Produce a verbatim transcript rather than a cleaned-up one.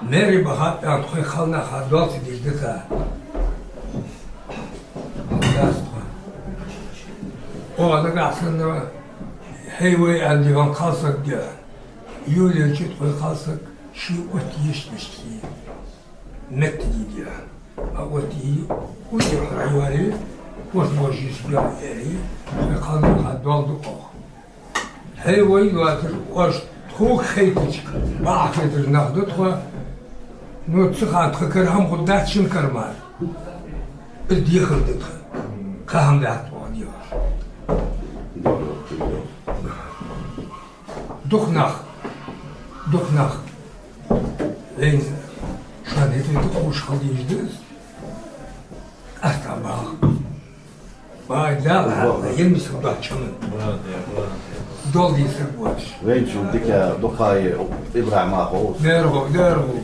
Маьре баха аьнна тхоай кхалнаха доал ца деш да тха. Хьалдац тхо. Оаха дагахь санна, хьай-вай аьнна дий хьона кхалсаг дий хьона. Йолаелча тхоай кхалсаг ший оттае йиш йолаш хий. Меттиге дий хьона. А оттае, узех районе, оаш божийс бяхьа эри, тхоай кхалнаха доал ду оаха. Хьай-вай лоацар оаш тхога хайтача, бакъахьа хеташ нах да тхо. Ну, цу хана тха кара хӀама хургдац шун кара мара. Из дехар да тха. Кхы хӀама дац оаха дехаш. Дукха нах, дукха нах. Вайна шоана хӀета дукха ховш хила дезаш да из. АстагӀфируллахӀ. Вай, Дала хьалха, ен мисал доацача хӀаман. Доал де саг воацаш. Вайначул дика дукха я ИбрахӀим а хов. Дера хов, дера хов.